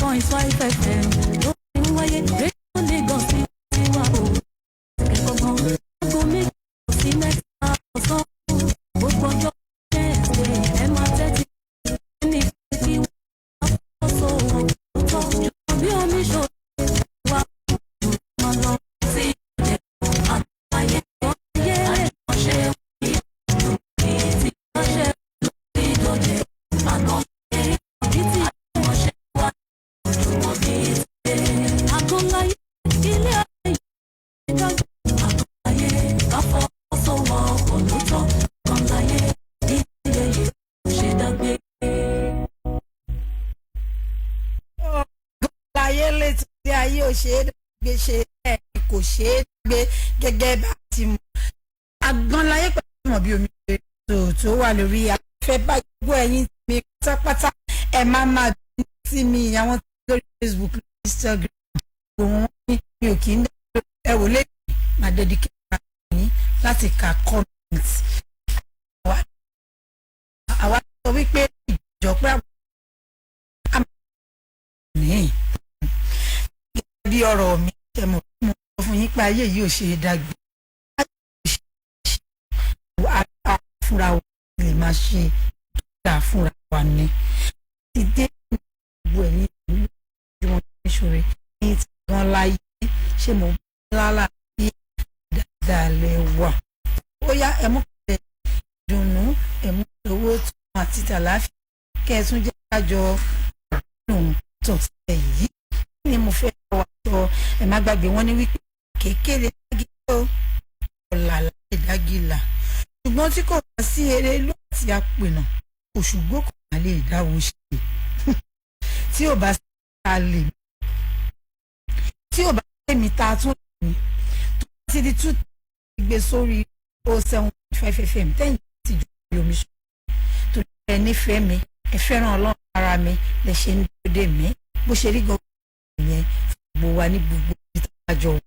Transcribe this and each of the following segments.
107.5 FM ló ń wáyé. Rédíò Lagos ti wà ó kẹ́kọ̀ọ́ gbọ́n. Aago 2 sí 3 ọ̀sán, gbogbo ọjọ́ Wednesday, ẹ máa tẹ́tí ní kí wọ́n fọ́ tọ́ bí omi ṣòro wá máa lọ sí ilẹ̀ àtàyè ayé ṣe tí wọ́n ṣe lórí ìdọ̀jẹ̀ àgọ́láyé bí tí wọ́n ṣe wá ojúmọ́ bí tí àgọ́láyé ilé ayé ìdájọ́ àgọ́láyé káfọ́ sọ́wọ́ olùtọ́ àgọ́láyé ilé ayé ṣe dágbé. Láyé létí ilé ayé ò ṣe é gbé, ṣe é kò ṣe é gbé gẹ́gẹ́ bá ti mọ̀. Àgbọ̀nláyé pẹ̀lú mọ̀ bí omi ètò tó wà lórí afẹ́ bá gbogbo ẹ̀yin mi pátápátá. Ẹ má máa bínú sí mi, àwọn lórí Facebook, lórí Instagram, gbogbo wọn ní mi ò kì í dá. Ẹ wò lé, máa dedicate ara yín láti ka comment. Àwa sọ wípé ìjọ pé àwọn ní bí ọ̀rọ̀ mi ṣe mọ̀, mo sọ fún yín pé ayé yìí ò ṣe é dágbé fúnra wa, lè máa ṣe dáa fúnra wa ni. Ti dé gbogbo ẹ̀yìn ìlú tí wọ́n ti ṣòro ní ti gan láyé ṣé mo lálà bí dáadáa lè wà. Ó yá, ẹ mú kẹ́ dùnnú, ẹ mú owó tó àti tàlàáfíà kẹ́ ẹ tún jẹ́ kájọ ọdún tọ̀sẹ̀ yìí. Kí ni mo fẹ́ wá sọ? Ẹ má gbàgbé, wọn ní wípé kékeré dágìlá ó ọ̀là láì dágìlà, ṣùgbọ́n tí kò bá sí eré ìlú àti àpènà, Òṣùgbó kò má lè dáwọ́ ṣe. Tí ò bá sí ta lè, tí ò bá èmi ta tún lè ní tó bá ti di two gbé sórí 07.5 FM tẹ́yìn tí ju omi ṣe torí ẹ nífẹ̀ẹ́ mi, ẹ fẹ́ràn Ọlọ́run ara mi lẹ ṣe ń dúró dè mí. Bó ṣe rí gan yẹn, gbogbo wa ní gbogbo ibi tá a jọ wà.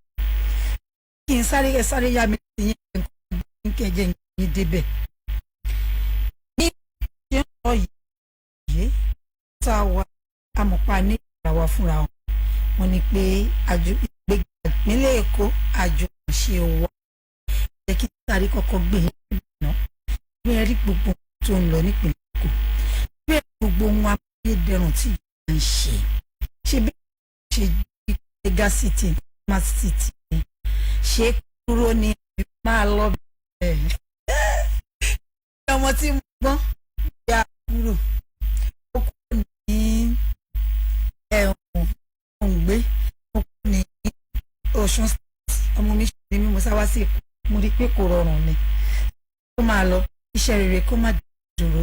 Kí n sáré, ẹ sáré yá mi sí yín nǹkan kẹjẹ yín débẹ̀. Ní ṣe ń sọ yìí tá a wà amọ̀pá ní ìgbà wa fúnra wọn, wọn ni pé àjọ ìgbéga ìpínlẹ̀ Èkó, àjọṣe wa jẹ́ kí sáré kọ́kọ́ gbé yín náà bí ẹ rí gbogbo ohun tó ń lọ nípìnlẹ̀ Èkó, bí ẹ rí gbogbo ohun amáyédẹrùn tí ìjọba ń ṣe, ṣe bí ṣe mega city, smart city, ṣe kúrò ní máa lọ bẹ́ẹ̀. Ọmọ tí mo gbọ́n ya kúrò, ó kúrò ní ẹ̀wọ̀n òǹgbé, ó kúrò ní Ọ̀ṣun State. Ọmọ mi ṣe ní mímú sáwá sí Èkó, mo rí i pé kò rọrùn ni kó máa lọ, iṣẹ́ rere kó má dúró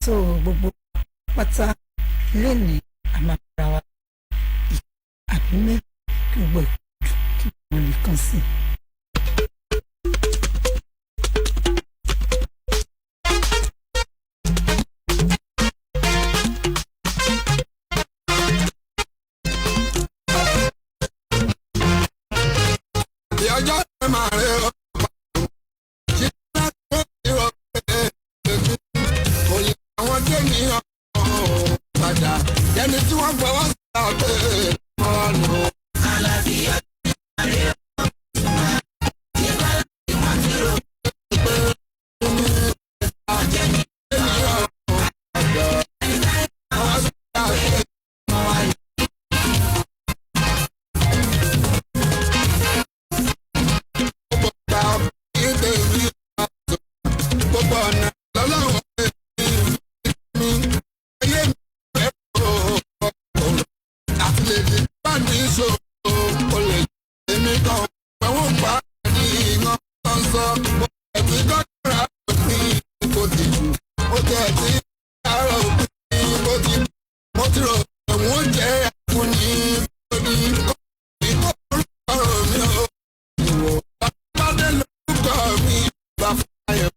tó gbogbo pátá lénìí àmàlà wa àbí méjì kí gbogbo ìkúdù kí wọ́n lè kàn sí i. Ọjọ́ ẹ máa rẹ ọ ṣe láti wọ́n ti rọ ẹ kò lè àwọn tẹ̀mí ọ̀hún padà ẹni tí wọ́n fọwọ́ sọ pé wọ́n lò. Gbogbo ọ̀nà lọ́lọ́run mi ayé mi fẹ́ kó àti lè di bá ní ìṣòro kò lè èmi kan pẹ̀wọ́n pa ní ìran kan sọ mo tẹ̀ tí kọ́ra òfin kò ti jù, mo tẹ̀ tí àárọ̀ òfin kò ti, mo ti rò ẹ̀wọ̀n jẹ́ àkúnní kò ní kò ní kó ọ̀rọ̀ mi ò ìwò bá dé lórúkọ mi bá fún ayọ̀.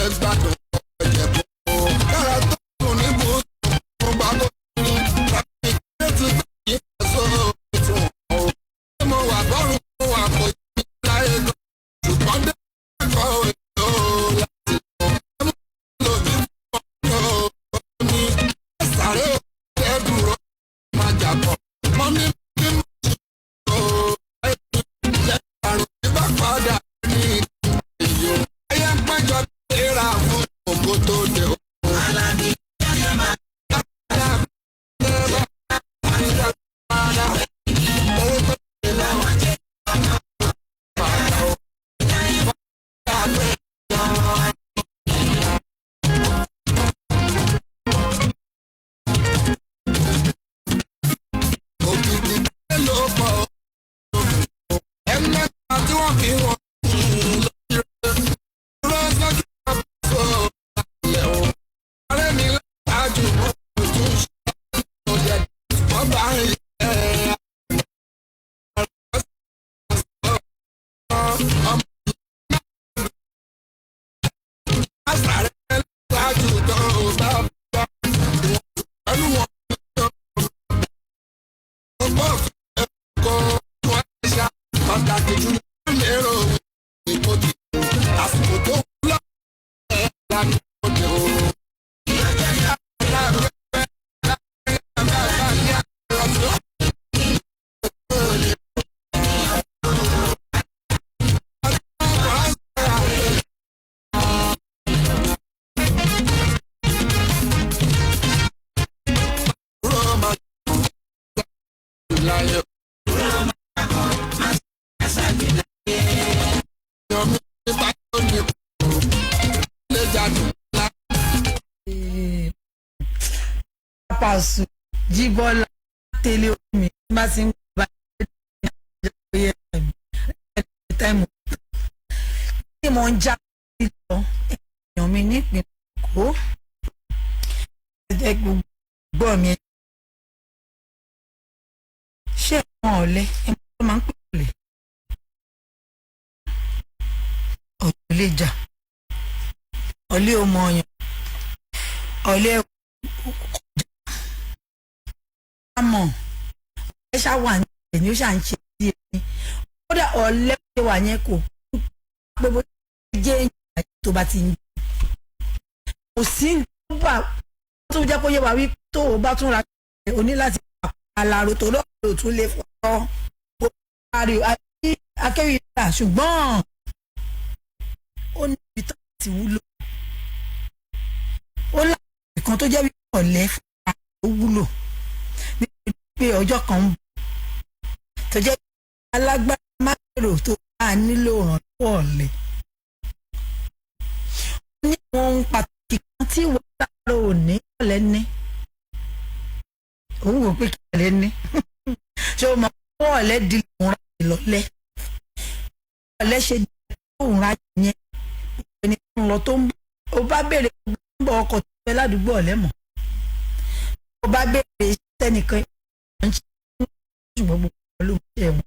Gbádùn ọ̀jẹ̀ bò. Kára tó sùn ní bùsùn fún gbàgbọ́ ní. Tàbí kí ti yí sọ tún o. Ṣé mo wà bọ́rùn mo wà kò yí láyé gan. Ṣùgbọ́n dé ẹ̀kọ́ ètò láti lọ. Ṣé mo lò ní fún ọ ní? Sàré òkè dúró máa jà bọ̀. Mọ́ mi kí mo ṣe o. Jẹ́ àrùn ìbá padà ní ìyó. Ẹyẹ ń péjọ léra fún òkú tó dé o. Òkìkí ló pọ̀ ẹ̀mẹ́ta tí wọ́n fi wọ́n lórí rẹ̀ dúró sókè àpò àlẹ́ o. Ọ̀rẹ́ mi lájú mọ́ tún ṣe ọ̀jẹ̀ wọ́n bá ń yẹ ọmọ àṣàrẹ́ lájú tó bá bá pẹ̀lú wọn ọgbọ́n ẹ̀kọ́ wọn ṣá pàtàkì jùlọ lérò ìkòtì àsìkò tó lọ ẹ̀ lánàá òde o. Láyé. Pàṣù Jíbọ́lá tẹ́lẹ̀ omi bá ti ń bá ẹ táìmù tí mo ń já lọ èèyàn mi nípìnlẹ̀ Èkó ẹ gbọ́ mi ṣé ẹ̀wọ̀n ọ̀lẹ ẹ̀ máa ń pè ọ̀lẹ ọ̀lẹ lè jà ọ̀lẹ ò mọ ọyàn ọ̀lẹ kọjá mọ̀ ọ̀lẹ ṣá wà ní ẹ̀ ní ó ṣà ń ṣe bí ẹni kódà ọ̀lẹ ṣe wà yẹn kò pé bó jẹ́ èèyàn tó bá ti ń kò sí nígbà tó jẹ́ kó yé wa wí tó o bá tún ra o ní láti aláró tó lọ́ọ̀dọ̀ tún lè fọ́ ó parí akéwì rà ṣùgbọ́n ó ní ibi tó ti wúlò ó láwọn ìkan tó jẹ́ wípé ọ̀lẹ́ fún wa ó wúlò nítorí pé ọjọ́ kan ń bọ̀ tó jẹ́ alágbára mákèrò tó máa nílò ìrànlọ́wọ́ ọ̀lẹ. Ó ní àwọn ohun pàtàkì kan tí ìwọ láàárọ̀ òní ọ̀lẹ ní òun wò pé kí ọ̀lẹ ní ṣé o mọ̀ pé ọ̀lẹ di òun ra ìlọ́lẹ̀ ọ̀lẹ ṣe di òun ra yẹn ẹni tó ń lọ tó ń bọ̀ ó bá béèrè ń bọ̀ ọkọ̀ tó fẹ́ ládùúgbò ọ̀lẹ mọ̀ ó bá béèrè iṣẹ́ nìkan ń ṣe ṣùgbọ́n gbogbo ló ń ṣe wọn.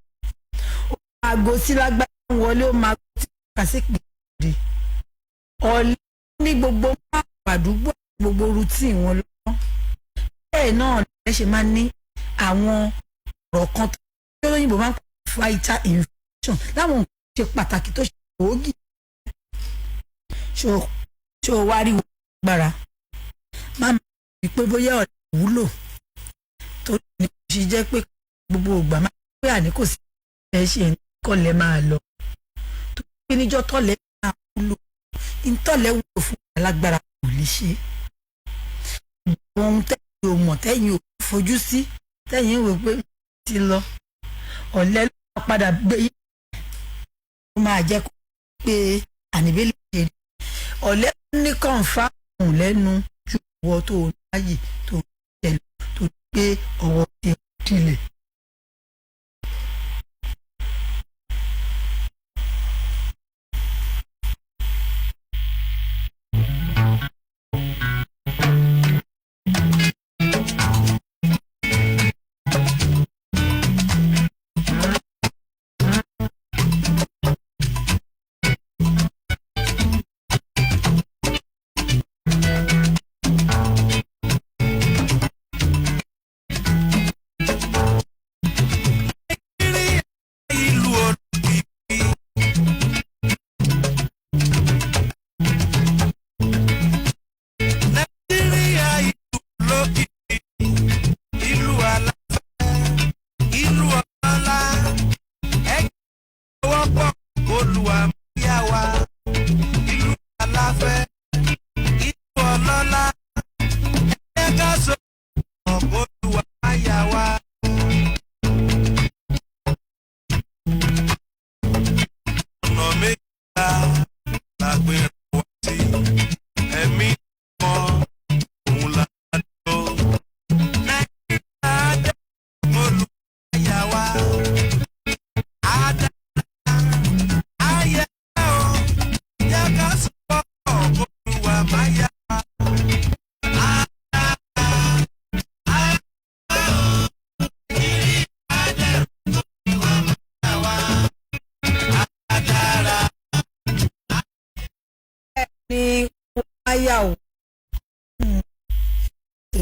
Ó máa go sí lágbára ń wọlé ó máa go sí kàṣípè òde ọ̀lẹ ní gbogbo máa àdúgbò gbogbo routine wọn lọ́wọ́ bẹ́ẹ̀ náà lè ṣe máa ní àwọn ọ̀rọ̀ kan tó lóyìnbó máa ń pè vital information láwọn nǹkan ṣe pàtàkì tó ṣe gbòógì. Ṣó o wá rí wọn gbára má máa rí pé bóyá ọ̀rẹ́ wúlò tó ní kò ṣe jẹ́ pé gbogbo ìgbà máa pé àní kò sí ẹ ṣe kọ́lẹ̀ máa lọ tó pé níjọ́ tọ́lẹ̀ máa wúlò ìtọ́lẹ̀ wúlò fún alágbára kò lè ṣe ohun tẹ́yìn ò mọ̀ tẹ́yìn ò fojú sí tẹ́yìn wò pé ti lọ ọ̀lẹ ló máa padà gbé yín ó máa jẹ́ kó pé àníbélé ṣe rí ọ̀lẹ ní kọ̀ǹfàmù lẹ́nu ju ọwọ́ tó o láàyè tó o tẹ̀lé tó gbé ọwọ́ tẹ̀ dilẹ̀.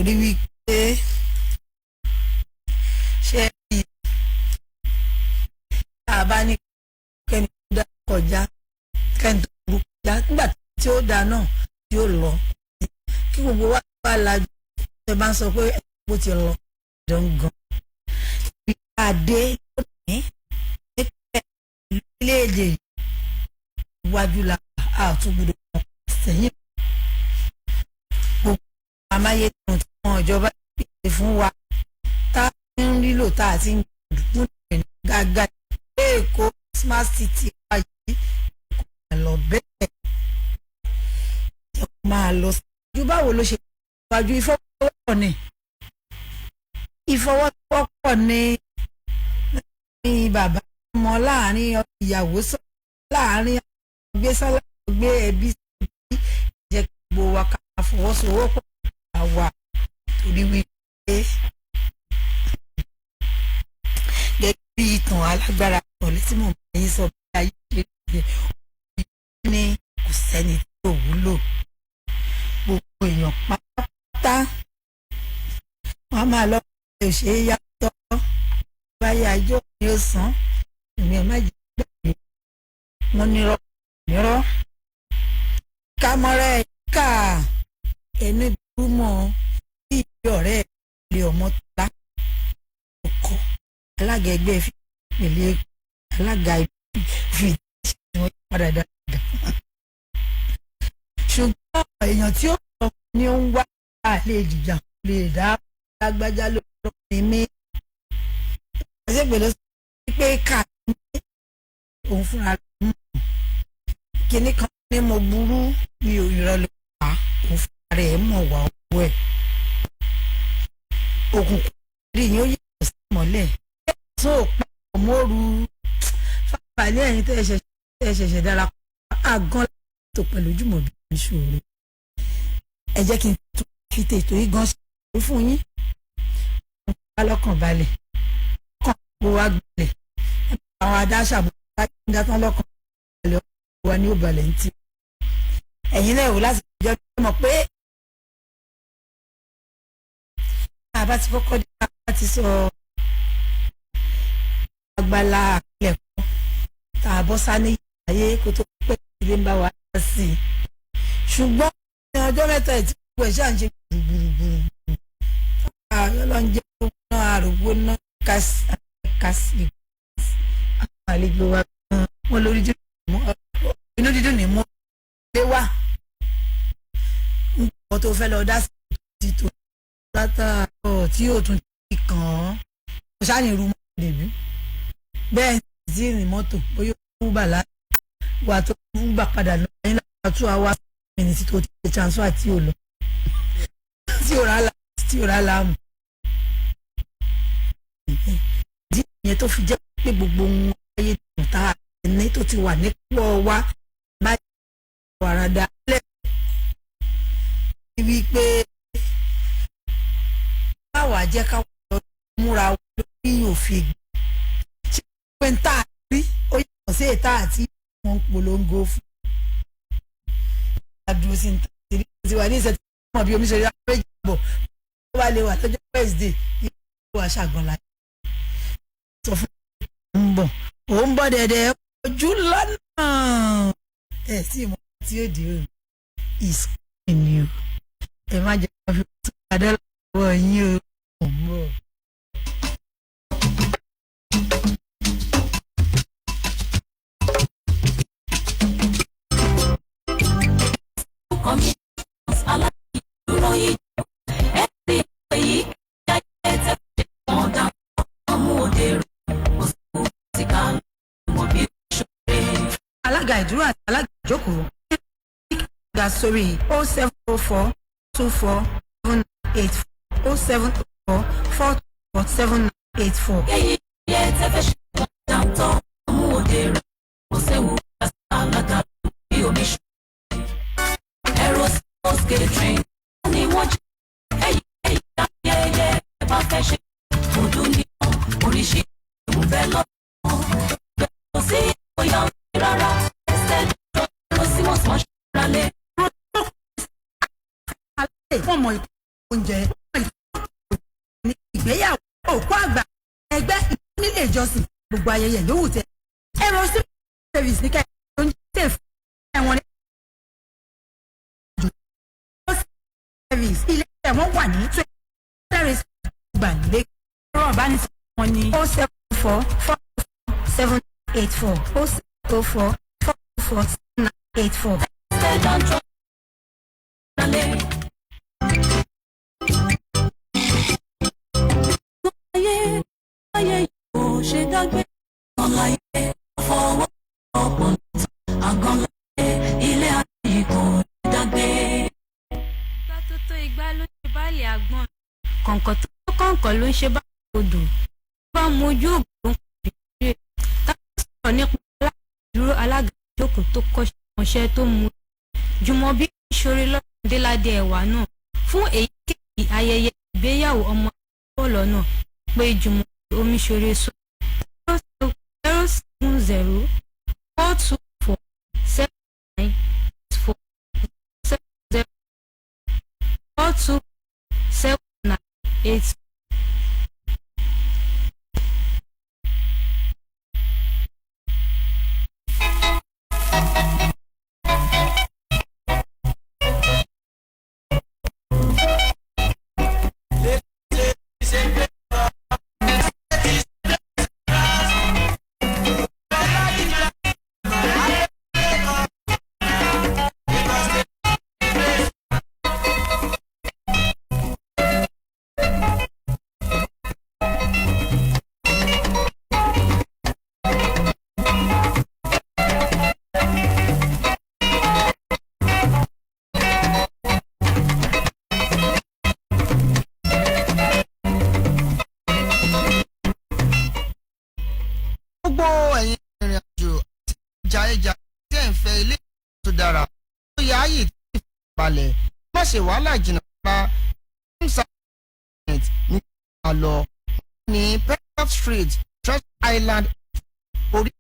Torí wípé ṣé tá a bá ní kẹ́ni tó dá kọjá, kẹ́ni tó burú kọjá, nígbà tí ó dá náà tí ó lọ, kí gbogbo wa bá lajú, ẹ bá ń sọ pé bó ti lọ dangan. Ibi tá a dé lónìí nípínlẹ̀ orílẹ̀-èdè iwájú la a tún gbọdọ̀ mọ̀ sẹ́yìn. Gbogbo amáyédẹrùn tí wọn ìjọba pèsè fún wa tá a ń rí lò, tá a ti ń gbọdọ̀ ní gágá Èkó smart city wa yìí kò máa lọ bẹ́ẹ̀, jẹ́ kó máa lọ síwájú. Báwo ló ṣe wájú? Ìfọwọ́sowọ́pọ̀ ni, ìfọwọ́sowọ́pọ̀ ni láàrin bàbá ọmọ, láàrin ìyàwó sọ, láàrin gbé sálà gbé ẹbí sí. Jẹ́ kí gbogbo wa ká fọwọ́sowọ́pọ̀ wà, torí wípé gẹ́gẹ́ bí ìtàn alágbára ọ̀lẹ́ tí mò ń bá yín sọ, bí ayé ṣe lè ní kò sẹ́ni tí ò wúlò, gbogbo èèyàn pátá wọ́n máa lọ ṣe é yàtọ̀ báyà àjọ ni ó san ìwé ẹ̀ má jẹ́ gbàgbé wọn nírọ́ nírọ́ kámọ́rẹ́ ká ẹni burú mọ́ bí ìbí ọ̀rẹ́ ilé ọmọ tọ́lá ọkọ̀ alága ẹgbẹ́ fi ìpele alága fi ṣe wọ́n padà dáadáa, ṣùgbọ́n èèyàn tí ó sọ ni ó ń wá lè jìjà lè dá lágbájá lórí ní mí ṣègbè ló sọ pé ká ní òun fúnra rẹ̀ mú kinní kan ní mo burú mi ò irọ́ ló wà, òun fúnra rẹ̀ mọ̀ wá owó ẹ̀. Òkùnkùn rí yín ó yàtọ̀ sí mọ́lẹ̀ tún ò pa mọ́rú fàlẹ́. Ẹ̀yin tẹ́ ẹ ṣẹ̀ṣẹ̀ darapọ̀ àgán tó pẹ̀lú Jùmọ̀bí ìṣòro, ẹ jẹ́ kí n tún fi tètò yìí gan ṣe fún yín. Wá lọ́kàn balẹ̀, kàn kó wá gbalẹ̀ àwọn adáṣàbò ń dá tán lọ́kàn balẹ̀ wa ní ó balẹ̀ ń tì. Ẹ̀yin náà wò láti ìjọ tó mọ̀ pé a bá ti kọ́kọ́ dé láti sọ agbala àpilẹ̀kọ́ tá a bọ́ sá ní ayé kó tó pẹ́ ilé ń bá wa sí i, ṣùgbọ́n ní ọjọ́ mẹ́ta tí gbogbo ẹ̀ ṣáà ń ṣe gbùrùgbùrù, ọlọ́njẹ́ náà àrògbó náà kásì àwọn àlejò wa wọn lórí inú dídùn ní mú lé wá nǹkan tó fẹ́ lọ dá sí ti tó látàárọ̀ tí yóò tún ti kàn án, kò sáà ní irú mọ́tò dèbí bẹ́ẹ̀ sì rìn mọ́tò bóyá ó ń bà láti wà tó ń bà padà lọ ní láti 2 hours minutes tó ti ṣe transfer tí ò lọ tí ò rà láàmú. Ìdí ìyẹn tó fi jẹ́ pé gbogbo ohun ayé dùn tá a ní tó ti wà nípò wa má wàràdà lẹ̀ wípé báwa jẹ́ ká lọ múra lórí òfin ṣé pé ń tà rí ó yàtọ̀ sí ètà àti wọn ń polongo fún adúró sí ní tàbí ti wà ní ìṣẹ́ tí wọ́n bí omi ṣe rí méjì bọ̀ tó bá lè wà lọ́jọ́ Wednesday yóò wá ṣàgànlá sọ fún mi ń bọ̀ ó ń bọ̀ dẹ̀dẹ̀ ojú lọ́nà ẹ̀ tí mo ti ó di o ìsìn ni o, ẹ má jẹ́ wọ́n fi tún adé lọ́wọ́ yín o, ò ń bọ̀. Commissions aláìdúró yìí ẹ̀rí èyí ayé tẹ́ ṣe wọ́n dá wọ́n mú òde rẹ̀ kò sí sí ká mọ̀ bí ṣòro. Alága ìdúró àti alága ìjókòó ga sórí 0704247 84 07044247984. Èyí ayé tẹ́ fẹ́ ṣe wọ́n dá tán mú òde rẹ̀ kò séwu alága bí omi ṣòro. Aerospace catering ni wọ́n jẹ́ èyí èyí ayẹyẹ ẹ bá fẹ́ ṣe ọdún ní oríṣi ìwúfẹ́ lọ́wọ́ kò sí ìgboyà rárá ẹsẹ̀ lọ sí mọ̀sán ṣàlẹ̀. Fún ọmọ ìkó oúnjẹ Ìgbéyàwó, òkú àgbà, ẹgbẹ́ nílé ìjọsìn, gbogbo ayẹyẹ yòówù tẹ. Ẹ̀rọ service ní kẹ́ ẹ̀ ń tẹ̀ fún ẹ̀wọ̀n ní service. Ilé ẹ̀wọ̀n wà ní 20 gbàlẹ́. Ẹ̀rọ ìbánisọ̀rọ̀ wọn ní 074 4 784, 070 4 4 4 7 8 4. Stay down, Ayé ayé yóò ṣe dágbé ọ̀láyé fọwọ́ ọ̀pọ̀ àgàn láyé ilé ayé kò dágbé. Igbá tó tó igbá ló ń ṣe baálé àgbọ̀n, kọ̀ǹkọ̀ tó tó kọ̀ǹkọ̀ ló ń ṣe baálé odò. Bá mu ojú ògùn rè tá a sọ̀rọ̀ nípa alága dúró, alága ìjókòó tó kọ́ṣẹ́ tó mú Jùmọ̀bí Ṣoore lọ́dún Déládé ẹ̀wà náà fún èyíkéyìí ayẹyẹ ìgbéyàwó ọmọ bọ́ọ̀lù náà, pé Jùmọ̀bí Omiṣore sọ 070 424 7984, 70 4 2 7 9 8. Gbogbo ẹ̀yin ìrìn àjò àti jayéjayé tí ẹ̀ ń fẹ́ ilé tó dára, tó yááyì, tí ìfọ̀kànbalẹ̀, má ṣe wàhálà jìnnà rárá, ní àlọ́ ní Petrol Street, Treasure Island, orí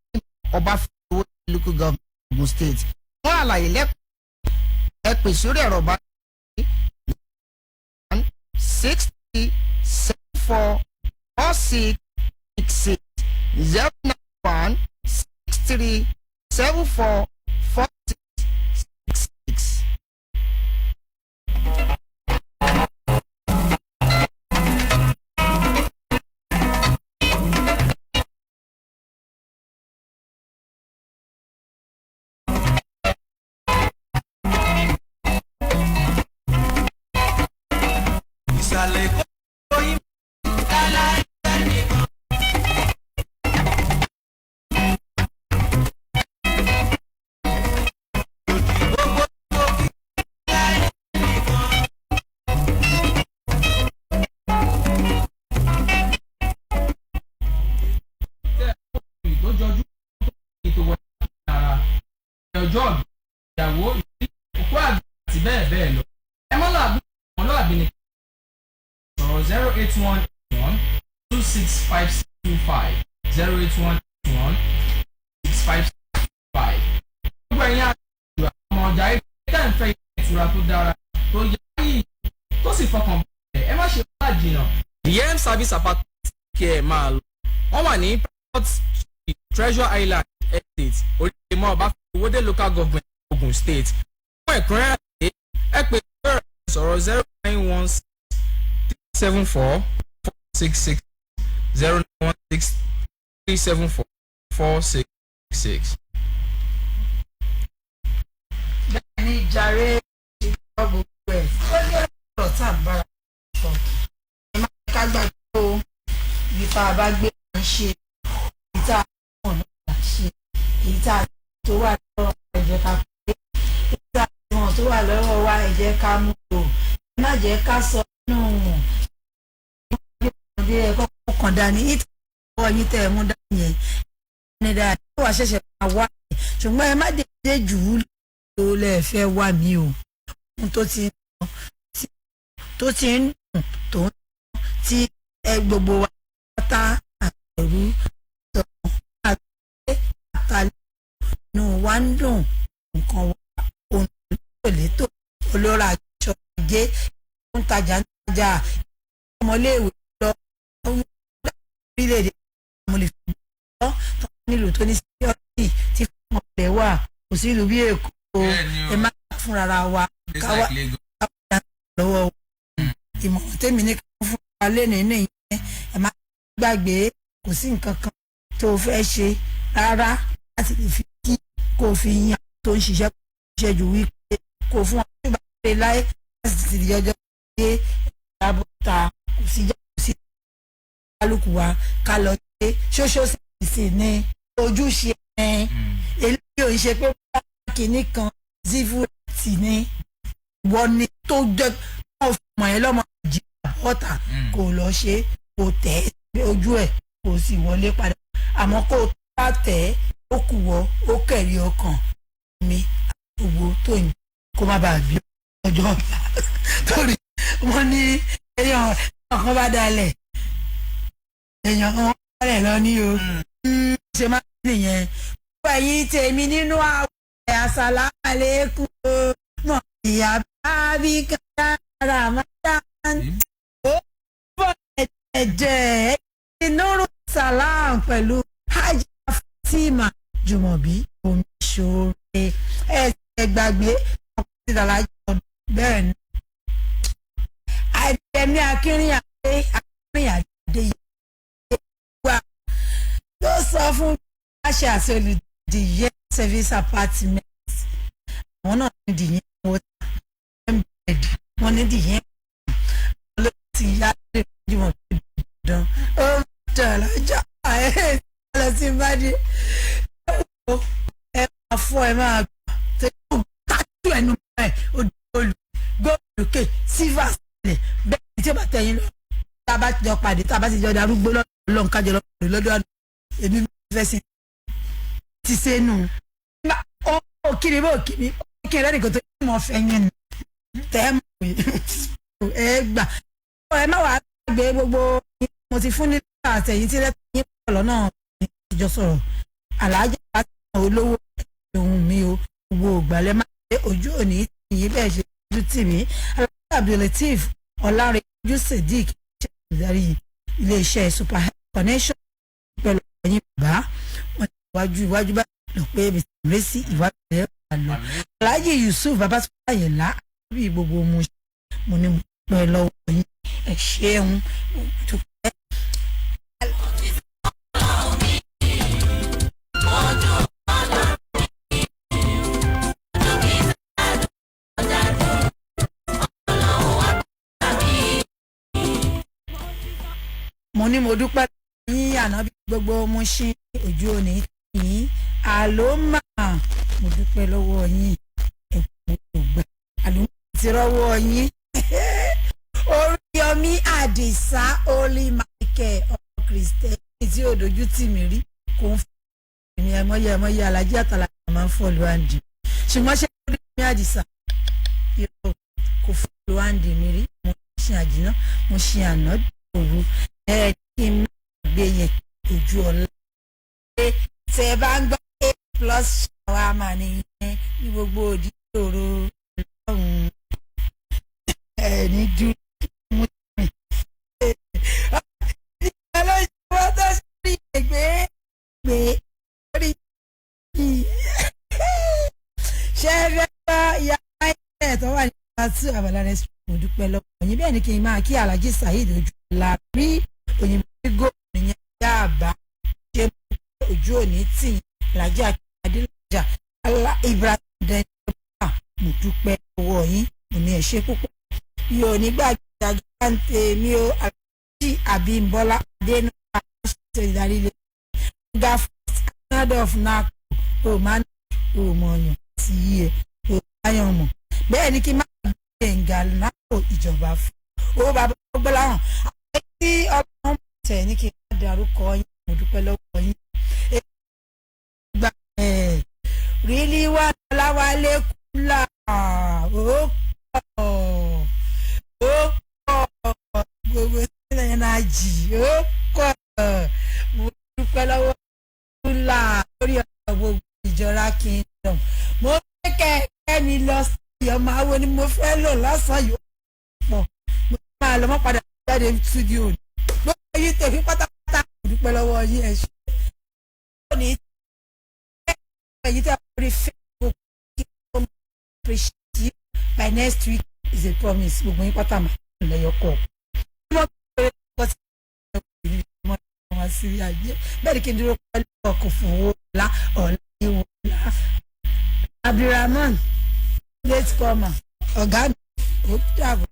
Ọbáfẹ́mi Local Government, Ogun State. Fún àlàyé lẹ́kọ̀ọ́, ẹ pè sórí ẹ̀rọ bá 63744666, 09163744666. Ìsàlẹ̀ Èkó yín. Tó jọjú ètò wọ̀ ara ọjọ́ ìyàwó, òkú àgbà àti bẹ́ẹ̀ bẹ́ẹ̀ lọ. Ẹ mọ́ làbí ọmọlúwàbí ni sọ̀rọ̀ 081 126 5625, 081 126 5625. Gbogbo ẹ̀yin àjò àwọn ọmọ ọjà ẹgbẹ́ tẹ̀ ń fẹ́ ìtura tó dára, tó yáyì, tó sì fọkàn balẹ̀, ẹ má ṣe wá jìnnà. The M Service Apartment kí ẹ máa lọ. Wọ́n wà ní Port Street, Treasure Island Estate, Orílẹ̀-èdè Ọbáfẹ́mi Owódé Local Government, Ogun State. Fún ẹ̀kúnrẹ́rẹ́ àlàyé, ẹ pè ẹ̀rọ sọ̀rọ̀ 091637446, 091637446. Ní jàre, ìgbà gbogbo ẹ̀ ó ní ọ̀rọ̀ tá à ń bára sọ. Ẹ má ká gbàgbé o, ibi tá a bá gbé là ń ṣe, ibi tá a mọ̀ náà là ń ṣe. Èyí tá a tó wà lọ́wọ́, ẹ jẹ́ ká pé èyí tá a mọ̀ tó wà lọ́wọ́ wa, ẹ jẹ́ ká mú o. Ẹ má jẹ́ ká sọ nù ọmọdé ẹ kọ́kọ́ kàn dání ìtàn ọwọ́ yín tẹ́ ẹ mú dání yẹn ní dáadáa wà ṣẹ̀ṣẹ̀ máa wá, ṣùgbọ́n ẹ má dédé jù ú lò lẹ́ẹ̀fẹ́ wà mí o. Ohun tó ti ń dùn, tó ń tí ẹ gbogbo wa pátá àtẹ̀rú sọ àti àtàlẹ́ inú wa ń dùn, nǹkan wa òun létò olóra aṣọ ajé ń tajà ń tajà, ọmọléèwé lọ. Nílùú tó ní security tí fún ọ̀lẹ́ wà, kò sí ìlú bí Èkó. Bẹ́ẹ̀ni o. Ẹ má fúnra wa Just káwá like Lagos. lọ́wọ́. Ìmọ̀ràn tèmi ní ká fún wa lénìí nìyẹn. Ẹ má gbàgbé, kò sí nǹkan kan tó o fẹ́ ṣe rárá láti lè fi kí kó o fi yan tó ń ṣiṣẹ́ ṣe ju wípé kó o fún wa tó bá ṣe láyé láti ti di ọjọ́ pé ìyàbọ̀ta kò sí jà, kò sí kálukú wa ká lọ ṣe social service ní ojúṣe ẹ̀. Eléyìí ò ń ṣe pé kìíní kan zivurati ni wọ́n ní tó jẹ́ tó fọmọ yẹn lọ́mọ Nàìjíríà bọ́tà kò lọ ṣe, kò tẹ̀ ẹ́ ojú ẹ̀, kò sì wọlé padà. Àmọ́ kó o bá tẹ̀ ẹ́, ó kù wọ́, ó kẹ̀rí ọkàn mi gbogbo tó ń kó má bàa bí ọjọ́ ọ̀la, torí wọ́n ní èèyàn kan bá dalẹ̀, èèyàn kan balẹ̀ lọ ní o. Ṣe máa ń nìyẹn. Gbogbo ẹ̀yin tèmi nínú àwẹ̀, àsàlámàlẹ́kùn o, mọ̀ ìyá bá bí kára Ramadan ó bọ̀ ẹ̀jẹ̀ Nuru Salam pẹ̀lú Hajj Fatima Jùmọ̀bí Omiṣore. Ẹ̀ gbàgbé ọkọ̀ tí dàlájọ́ bẹ́ẹ̀ ni. Àjẹmí Akínrìnàdé, Akínrìnàdé yìí wà ló sọ fún aṣẹ àti olùdíje service apartment. Àwọn náà ní dìyẹn wọ́n bẹ̀rẹ̀, wọ́n ní dìyẹn ló ti yá lè jùmọ̀ dandan ó ń tẹ̀ lọ́jọ́ ẹ̀ lọ sí bá dé. Ẹ máa fọ́, ẹ máa gbà tó tájú ẹnu ẹ̀ olù góòlù òkè sílvà sílẹ̀ bẹ́ẹ̀ ni tí ó bá tẹ̀yìn lọ. Tá a bá jọ pàdé, tá a bá ti jọ darúgbó lọ́dọ̀ Ọlọ́run, kájọ lọ́dọ̀ lọ́dọ̀ àná èmi fẹ́ sí ti sẹ́nu. Ó kiri bó kiri, ó kiri lẹ́nìkan tó yẹ mọ́ fẹ́ yín ni tẹ́ ẹ mọ̀ ẹ gbà. Ẹ má wàá gbé gbogbo mo ti fún nílẹ̀ àtẹ̀yìn tí lẹ́tọ̀ yín pọ̀ lọ́nà ìjọ sọ̀rọ̀ aláàjì àti olówó ohun mi o. Gbogbo ògbàlẹ̀ máa ń gbé ojú òní yìí bẹ́ẹ̀ ṣe ojú tì mí. Aláàjì Abdulateef Ọlárẹ̀jú Sadiq ṣe ìdarí iléeṣẹ́ Super Health Connection pẹ̀lú ẹ̀yìn bàbá wọn ti wájú iwájú bá lọ pé ibi tí ìrẹsì sí ìwájú rẹ̀ wà lọ. Aláàjì Yusuf Babatunde Ayinla bí gbogbo mo ní mo pẹ́ lọ́wọ́ yín, ẹ ṣeun, mo dúpẹ́. Mo ní mo dúpẹ́ yín àná bí gbogbo mo ṣe ojú òní yín àlómà. Mo dúpẹ́ lọ́wọ́ yín, ẹ̀kú ògbà àlómà ti rọ́wọ́ yín. Oríyọmí Àdìsá Holy Michael, ọmọ Kristẹni tí ò dojú tì mí rí, kò ń fún mi. Ẹmọye ẹmọye alájí àtàlà máa ń fọlù àǹdí, ṣùgbọ́n ṣé Oríyọmí Àdìsá yóò kò fọlù àǹdí mi rí. Mo ṣe àjìná, mo ṣe àná òru ẹ kí n má gbé yẹn ojú ọ̀la. Tẹ bá ń gbọ́ A Plus ṣàwámà nìyẹn ní gbogbo òdì òru ọlọ́run ẹ̀ ní dúró mú mi. Ọlọ́ṣọ́ tó ṣe gbé gbé orí yìí. Ṣé ẹ fẹ́ gbọ́ ìyá ẹ̀ tó wà ní àti àbàlá rẹ̀? Mo dúpẹ́ lọ́wọ́ yín. Bẹ́ẹ̀ ni kí n máa kí Alhaji Saheed Ojúlá rí òyìnbó gómìnà yẹn yá àbá ṣe ojú òní tì yín. Alhaji Adélájà Alá Ibrahim Dẹ́nẹ́bà, mo dúpẹ́ lọ́wọ́ yín, mo ní ẹ ṣé púpọ̀. Mi ò ní gbàgbé àgbàǹtẹ mi o, Alhaji Abímbọ́lá Adénúgà ṣe ìdarí ilé ga first of NACO o máa ń o mọ̀ ọ̀yàn sí i ẹ̀ o báyọ̀ mọ̀. Bẹ́ẹ̀ ni kí n má gbé ngà náà ìjọba fún owó bàbá Gbọ́láhàn àti ọlọ́run tẹ̀ ní kí n má darúkọ yín. Mo dúpẹ́ lọ́wọ́ yín. Gba ẹ̀ rílí wà láwálé kúlà, ó pọ̀, ó pọ̀, gbogbo sílẹ̀ náà jì ó pọ̀. Mo dúpẹ́ lọ́wọ́ kúlà lórí ọ̀rọ̀ gbogbo ìjọra kingdom. Mo fẹ́ kẹ́ mi lọ sí ọmọ awo ni mo fẹ́ lò lọ́sàn-án yìí, ó pọ̀. Mo máa lọ mọ́ padà jáde studio. Gbogbo yìí tèmi pátápátá, mo dúpẹ́ lọ́wọ́ yín, ẹ ṣé. Ó ní Ẹ̀yin tí a rí Facebook, kí ó mú appreciate you. By next week is a promise. Gbogbo yín pátá máa ń lẹ́yọ kọ̀. Bẹ́ẹ̀ ni kí n dúró pẹ̀lú ọkọ̀ fún owó ọ̀la ọ̀la ìwọ̀ ọ̀la. Abdulrahman late comer, ọ̀gá mi, ó dàbọ̀.